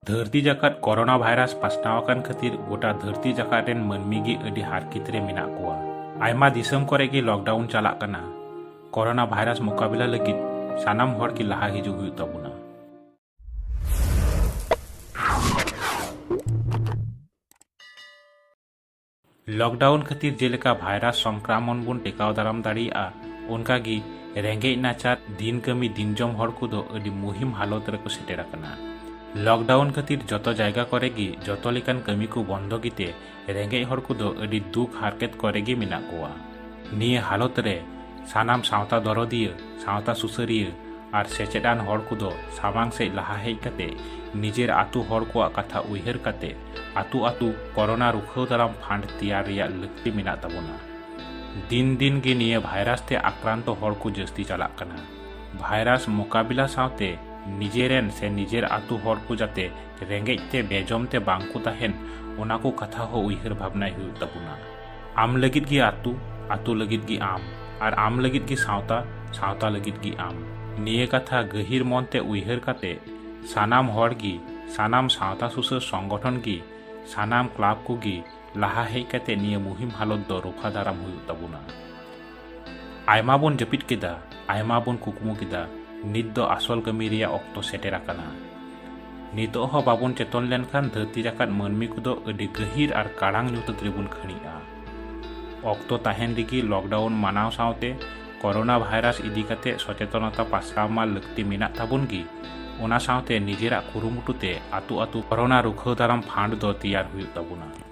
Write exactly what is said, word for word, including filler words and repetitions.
ᱫᱷᱟᱹᱨᱛᱤ ᱡᱟᱠᱟᱛ corona virus ᱯᱟᱥᱱᱟᱣ ᱟᱠᱟᱱ ᱠᱷᱟᱹᱛᱤᱨ ᱜᱚᱴᱟ ᱫᱷᱟᱹᱨᱛᱤ ᱡᱟᱠᱟᱛ ᱨᱮᱱ ᱢᱟᱹᱱᱢᱤ ᱜᱮ ᱟᱹᱰᱤ ᱦᱟᱨᱠᱮᱛ ᱨᱮ ᱢᱮᱱᱟᱜ ᱠᱚᱣᱟ᱾ ᱟᱭᱢᱟ ᱫᱤᱥᱚᱢ ᱠᱚᱨᱮ ᱜᱮ ᱞᱚᱠᱰᱟᱣᱩᱱ ᱪᱟᱞᱟᱜ ᱠᱟᱱᱟ᱾ ᱠᱚᱨᱳᱱᱟ ᱵᱷᱟᱭᱨᱟᱥ ᱢᱳᱠᱟᱵᱤᱞᱟ ᱞᱟᱹᱜᱤᱫ ᱥᱟᱱᱟᱢ ᱦᱚᱲ ᱜᱮ ᱞᱟᱦᱟ ᱦᱤᱡᱩᱜ ᱦᱩᱭᱩᱜ ᱛᱟᱵᱚᱱᱟ᱾ ᱞᱚᱠᱰᱟᱣᱩᱱ ᱠᱷᱟᱹᱛᱤᱨ ᱡᱮᱞᱮᱠᱟ ᱵᱷᱟᱭᱨᱟᱥ ᱥᱚᱝᱠᱨᱟᱢᱚᱱ ᱵᱚᱱ ᱴᱮᱠᱟᱣ ᱫᱟᱨᱟᱢ ᱫᱟᱲᱮᱭᱟᱜᱼᱟ, ᱚᱱᱠᱟᱜᱮ ᱨᱮᱸᱜᱮᱡ ᱱᱟᱪᱟᱨ ᱫᱤᱱ ᱠᱟᱹᱢᱤ ᱫᱤᱱ ᱡᱚᱢ ᱦᱚᱲ ᱠᱚᱫᱚ ᱟᱹᱰᱤ ᱢᱩᱦᱤᱢ ᱦᱟᱞᱚᱛ ᱨᱮᱠᱚ ᱥᱮᱴᱮᱨ ᱟᱠᱟᱱᱟ᱾ ᱞᱚᱠᱰᱟᱣᱩᱱ ᱠᱷᱟᱹᱛᱤᱨ ᱡᱚᱛᱚ ᱡᱟᱭᱜᱟ ᱠᱚᱨᱮ ᱜᱮ ᱡᱚᱛᱚ ᱞᱮᱠᱟᱱ ᱠᱟᱹᱢᱤ ᱠᱚ ᱵᱚᱱᱫᱚ ᱜᱮᱛᱮ ᱨᱮᱸᱜᱮᱡ ᱦᱚᱲ ᱠᱚᱫᱚ ᱟᱹᱰᱤ ᱫᱩᱠ ᱦᱟᱨᱠᱮᱛ ᱠᱚᱨᱮ ᱜᱮ ᱢᱮᱱᱟᱜ ᱠᱚᱣᱟ᱾ ᱱᱤᱭᱟᱹ ᱦᱟᱞᱚᱛ ᱨᱮ ᱥᱟᱱᱟᱢ ᱥᱟᱶᱛᱟ ᱫᱚᱨᱚᱫᱤᱭᱟᱹ, ᱥᱟᱶᱛᱟ ᱥᱩᱥᱟᱹᱨᱤᱭᱟᱹ ᱟᱨ ᱥᱮᱪᱮᱫ ᱟᱱ ᱦᱚᱲ ᱠᱚᱫᱚ ᱥᱟᱢᱟᱝ ᱥᱮᱫ ᱞᱟᱦᱟ ᱦᱮᱡ ᱠᱟᱛᱮ ᱱᱤᱡᱮᱨ ᱟᱹᱛᱩ ᱦᱚᱲ ᱠᱚᱣᱟᱜ ᱠᱟᱛᱷᱟ ᱩᱭᱦᱟᱹᱨ ᱠᱟᱛᱮ ᱟᱹᱛᱩ ᱟᱹᱛᱩ ᱠᱚᱨᱳᱱᱟ ᱨᱩᱠᱷᱟᱹᱣ ᱫᱟᱨᱟᱢ ᱯᱷᱟᱱᱰ ᱛᱮᱭᱟᱨ ᱨᱮᱭᱟᱜ ᱞᱟᱹᱠᱛᱤ ᱢᱮᱱᱟᱜ ᱛᱟᱵᱚᱱᱟ᱾ ᱫᱤᱱ ᱫᱤᱱ ᱜᱮ ᱱᱤᱭᱟᱹ ᱵᱷᱟᱭᱨᱟᱥ ᱛᱮ ᱟᱠᱨᱟᱱᱛᱚ ᱦᱚᱲ ᱠᱚ ᱡᱟᱹᱥᱛᱤ ᱪᱟᱞᱟᱜ ᱠᱟᱱᱟ᱾ ᱵᱷᱟᱭᱨᱟᱥ ᱢᱳᱠᱟᱵᱤᱞᱟ ᱥᱟᱶᱛᱮ ᱱᱤᱡᱮᱨᱮᱱ ᱥᱮ ᱱᱤᱡᱮᱨ ᱟᱹᱛᱩ ᱦᱚᱲ ᱠᱚ ᱡᱟᱛᱮ ᱨᱮᱸᱜᱮᱡ ᱛᱮ ᱵᱮᱡᱚᱢ ᱛᱮ ᱵᱟᱝ ᱠᱚ ᱛᱟᱦᱮᱱ, ᱚᱱᱟ ᱠᱚ ᱠᱟᱛᱷᱟ ᱦᱚᱸ ᱩᱭᱦᱟᱹᱨ ᱵᱷᱟᱵᱽᱱᱟᱭ ᱦᱩᱭᱩᱜ ᱛᱟᱵᱚᱱᱟ᱾ ᱟᱢ ᱞᱟᱹᱜᱤᱫ ᱜᱮ ᱟᱹᱛᱩ, ᱟᱹᱛᱩ ᱞᱟᱹᱜᱤᱫ ᱜᱮ ᱟᱢ, ᱟᱨ ᱟᱢ ᱞᱟᱹᱜᱤᱫ ᱜᱮ ᱥᱟᱶᱛᱟ, ᱥᱟᱶᱛᱟ ᱞᱟᱹᱜᱤᱫ ᱜᱮ ᱟᱢ᱾ ᱱᱤᱭᱟᱹ ᱠᱟᱛᱷᱟ ᱜᱟᱹᱦᱤᱨ ᱢᱚᱱ ᱛᱮ ᱩᱭᱦᱟᱹᱨ ᱠᱟᱛᱮ ᱥᱟᱱᱟᱢ ᱦᱚᱲ ᱜᱮ, ᱥᱟᱱᱟᱢ ᱥᱟᱶᱛᱟ ᱥᱩᱥᱟᱹᱨ ᱥᱚᱝᱜᱚᱴᱷᱚᱱ ᱜᱮ, ᱥᱟᱱᱟᱢ ᱠᱞᱟᱵᱽ ᱠᱚᱜᱮ ᱞᱟᱦᱟ ᱦᱮᱡ ᱠᱟᱛᱮ ᱱᱤᱭᱟᱹ ᱢᱩᱦᱤᱢ ᱦᱟᱞᱚᱛ ᱫᱚ ᱨᱚᱯᱷᱟ ᱫᱟᱨᱟᱢ ᱦᱩᱭᱩᱜ ᱛᱟᱵᱚᱱᱟ᱾ ᱟᱭᱢᱟ ᱵᱚᱱ ᱡᱟᱹᱯᱤᱫ ᱠᱮᱫᱟ, ᱟᱭᱢᱟ ᱵᱚᱱ ᱠᱩᱠᱢᱩ ᱠᱮᱫᱟ, ᱱᱤᱛ ᱫᱚ ᱟᱥᱚᱞ ᱠᱟᱹᱢᱤ ᱨᱮᱭᱟᱜ ᱚᱠᱛᱚ ᱥᱮᱴᱮᱨ ᱟᱠᱟᱱᱟ᱾ ᱱᱤᱛᱚᱜ ᱦᱚᱸ ᱵᱟᱵᱚᱱ ᱪᱮᱛᱚᱱ ᱞᱮᱱᱠᱷᱟᱱ ᱫᱷᱟᱹᱨᱛᱤ ᱡᱟᱠᱟᱛ ᱢᱟᱹᱱᱢᱤ ᱠᱚᱫᱚ ᱟᱹᱰᱤ ᱜᱟᱹᱦᱤᱨ ᱟᱨ ᱠᱟᱲᱟᱝ ᱧᱩᱛᱟᱹᱛ ᱨᱮᱵᱚᱱ ᱠᱷᱟᱹᱲᱤᱜᱼᱟ᱾ ᱚᱠᱛᱚ ᱛᱟᱦᱮᱱ ᱨᱮᱜᱮ ᱞᱚᱠᱰᱟᱣᱩᱱ ᱢᱟᱱᱟᱣ ᱥᱟᱶᱛᱮ ᱠᱚᱨᱳᱱᱟ ᱵᱷᱟᱭᱨᱟᱥ ᱤᱫᱤ ᱠᱟᱛᱮ ᱥᱚᱪᱮᱛᱚᱱᱚᱛᱟ ᱯᱟᱥᱱᱟᱣ ᱢᱟ ᱞᱟᱹᱠᱛᱤ ᱢᱮᱱᱟᱜ ᱛᱟᱵᱚᱱ ᱜᱮ, ᱚᱱᱟ ᱥᱟᱶᱛᱮ ᱱᱤᱡᱮᱨᱟᱜ ᱠᱩᱨᱩᱢᱩᱴᱩ ᱛᱮ ᱟᱹᱛᱩ ᱟᱹᱛᱩ ᱠᱚᱨᱳᱱᱟ ᱨᱩᱠᱷᱟᱹᱣ ᱫᱟᱨᱟᱢ ᱯᱷᱟᱱᱰ ᱫᱚ ᱛᱮᱭᱟᱨ ᱦᱩᱭᱩᱜ ᱛᱟᱵᱚᱱᱟ᱾